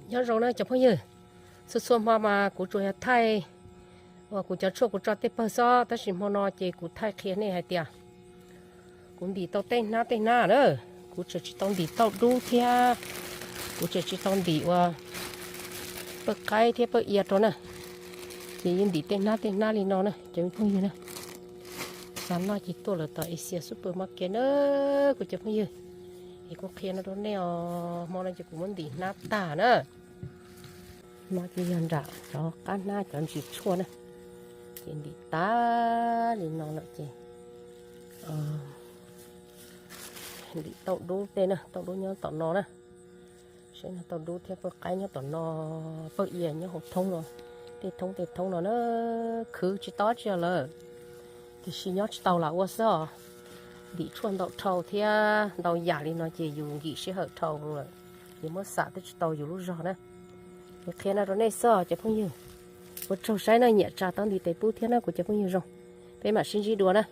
Nyob zoo na cov phooj ywg, txhua txhua hmo mas kuv tsuas yog thaij uas kuv cov tshuaj kuv tso tej pawg xwb, tab sis hmo no ces kuv thaij qhia nej hais tias kuv ntim tau tej hnab tej hnab na. Kuv tseem tsis tau ntim tauj dub thiab, kuv tseem tsis tau ntim uas pawg qaib thiab pawg ia rau na. Ces yeej ntim tej hnab tej hnab li no na cov phooj ywg na. Xav noj ces tuaj lawm tom Asia Supermarket na kuv cov phooj ywg. Es kuv qhia no rau nej os, hmo no ces kuv muab ntim hnab tag na. No ces yog nram cov qab hnab cov ntsis tshuaj na. Ces ntim tag li no lawm ces ntim tauj dub tej na, tauj dub nyob tom no na. Saib no tauj dub thiab pawg qaib nyob tom no, pawg ia nyob hauv thoob no. Tej thoob tej thoob no na, khwv tsis tau tsi lawm, tiam sis nyob tsis tau lam ua xwb os. Ntim tshuaj ntau dhau thiab ntau yam li no ces yus nkim sij hawm dhau lawm, ces muab xam twb tsis tau yus lub zog na. Es qhia no rau nej xwb os cov phooj ywg. Ua tsaug saib na, nyiam tsa tau ntiv tes pub thiab na kuv cov phooj ywg zoo. Peb mam sib ntsib dua na.